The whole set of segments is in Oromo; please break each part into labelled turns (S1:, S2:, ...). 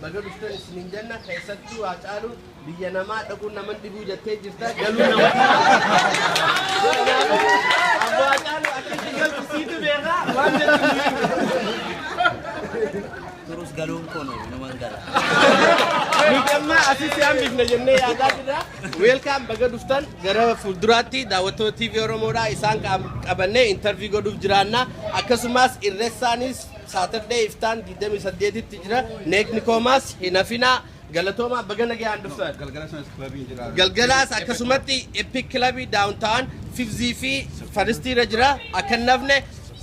S1: Baga dhuftan isiniin jenna. Keessattuu Haacaaluu biyya namaa dhaquun naman dhibuu jettee jirta, galuu nama. Abbaa Haacaaluu akkatti galtu siitu beekaa waan jettu.
S2: Turus galuun kun numan gala.
S1: Nuti amma asitti hambifna jennee yaadaa jirra. Welcome, baga dhuftan. Gara fuulduraatti daawwattoota TV Oromoodhaa isaan qabannee interview godhuuf jiraanna. Akkasumas Irreessaanis Saturday iftaan 28tti jira. Neekni koomaas hin hafinaa. Galatoomaa, baga nagayaan dhuftan.
S3: Galgala sanas kilabiin jira.
S1: Galgalaas akkasumatti Epic Club downtown Fifth fi First irra jira. Akka hin nafne.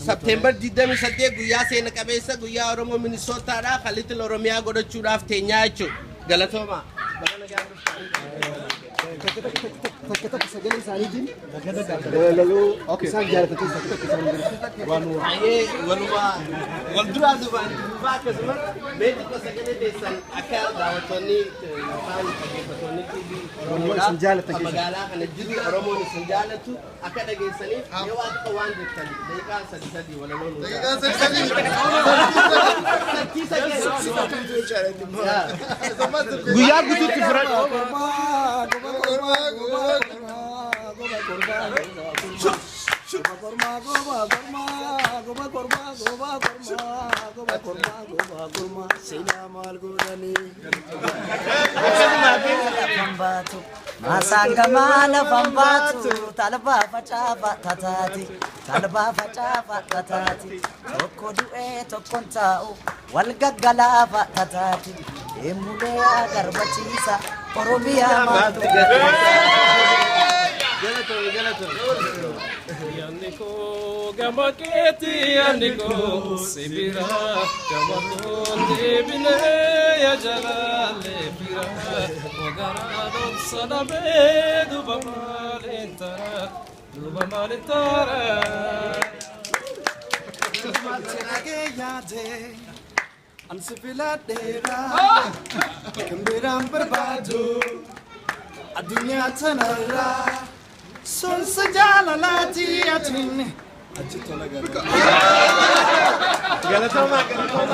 S1: September 28 guyyaa seena qabeessa, guyyaa Oromoo Minisootaadha kan Little Oromiyaa godhachuudhaaf teenyaa jechuudha. Galatoomaa. Baga nagayaan dhuftan.
S4: Takka takka sagalee isaaniitiin walaloo isaan jaalatan keessaa takka isaan biratti waan
S1: Baay'ee walumaa wal duraa duubaan duubaa akkasumas mee xiqqoo sagalee teessan akka daawwattoonni yookaan dhaggeeffattoonni TV Oromoodhaa
S4: isin jaalatan
S1: kan
S4: keessaa.
S1: Magaalaa kana jiru Oromoon isin jaalatu akka dhageessaniif mee waa xiqqoo waan jettan daqiiqaa sadi sadi walaloo nuu ta'a. 30 second. Guyyaa guutuutti fudhadhu.
S4: Korma goba korma goba korma goba korma goba korma goba korma seenaa maal godhanii.
S2: Lafan baatu maasaan gamaa lafan baatu talbaa facaafa tataati talbaa facaafa tataati tokko du'ee tokkon taa'u wal gaggalaafa tataati deemulee agarbachiisa Oromiyaa maaltu.
S1: Galatoomi, galatoomi.
S5: Yaanni koo gama keetti, yaanni koo sibira gama koo deebinee ya jalaalee bira wagaraa dhoksa dhabee duba maaliin tara, duba maaliin tara.
S4: Nagee yaade ansi filadheera, kan biraan barbaadu addunyaa tanarraa sonsa jaalalaati atiin achi tola gara.
S1: Galatoomaa, galatoomaa.